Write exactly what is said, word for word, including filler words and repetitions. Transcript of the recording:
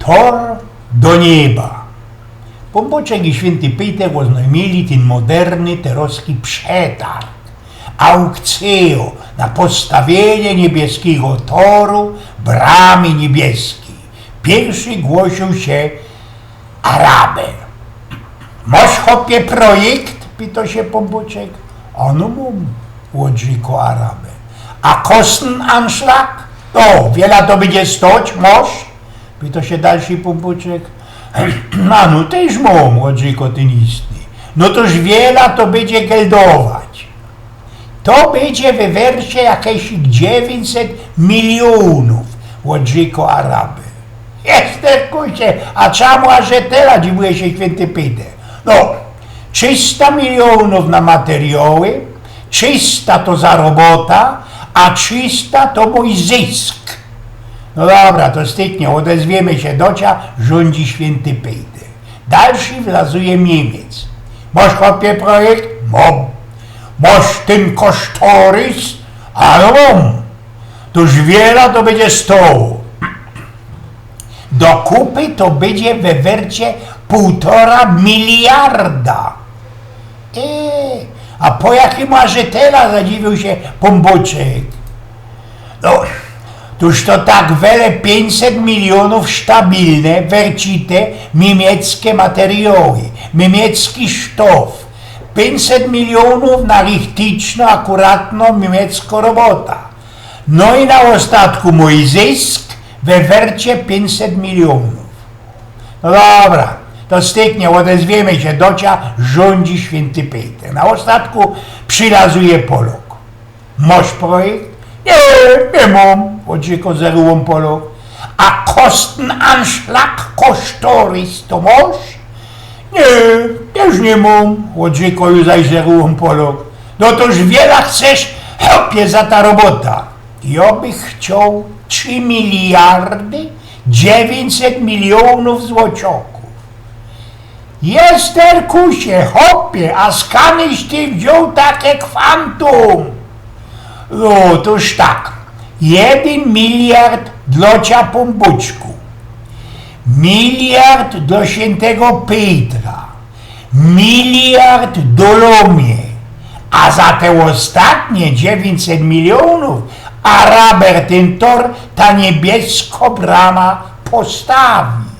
Tor do nieba. Pōnbōczek i świynty Pejtek ôznojmiyli tyn moderny, terŏzki przetarg, aukcyjŏ na postawienie niebieskigo toru, bramy niebieskiej. Piyrszy głosył sie Araber. Mŏsz, chopie, projekt? Pytŏ sie Pōnbōczek. Ano mōm, ôdrzykŏ Araber. A Kostenanschlag? No, wiela to bydzie stoć? Mŏsz? Pytŏ sie dalszy Pōnbōczek. Ano tyż mōm, ôdrzykŏ tyn istny. No tōż wiela to bydzie geldować? To bydzie we wercie jakeś dziewiyńćset milionōw, ôdrzykŏ Araber. Esterkusie, a czamu aże tela? Dziwuje sie świynty Pejtek. No, trzysta milionōw na materioły, trzysta to za robota, a trzysta to mōj zysk. No dobra, to styknie, ôdezwiymy sie do cia, rzōndzi świynty Pejtek. Dalszy wlazuje Miymiec. Mŏsz, chopie, projekt? Mōm. Mŏsz tyn kosztorys? Ano mōm. Tōż wiela to bydzie stoło? Do kupy to bydzie we wercie pōłtora miliarda. E, a po jakimu aże tela? Zadziwiōł sie Pōnbōczek. No, tōż to tak wele piyńćset milionōw stabilne, wercite, miymieckie materioły, miymiecki sztof. Piyńćset milionōw na richtyczno, akuratno miymiecko robota. No i na ôstatku mōj zysk we wercie piyńćset milionōw. No dobra, to styknie, ôdezwiymy sie do cia, rzōndzi świynty Pejtek. Na ôstatku przilazuje Polok. Mŏsz projekt? Niy, niy mōm, ôdrzykŏ zerułōm Polok. A Kostenanschlag, kosztorys, to mŏsz? Niy, tyż niy mōm, ôdrzykŏ już zaś zerułōm Polok. No tōż wiela chcesz, chopie, za ta robota? Jŏ bych chcioł trzi miliardy dziewiyńćset milionōw złocioków. Esterkusie, chopie, a skōndś ty wziōn take kwantum? No, tōż tak. Jedyn miliard dlŏ cia, Pōnbōczku. Miliard dlŏ świyntego Pejtra. Miliard dlŏ mie. A za te ôstatnie dziewiyńćset milionōw Araber tyn tor, ta niebiesko brama postawi.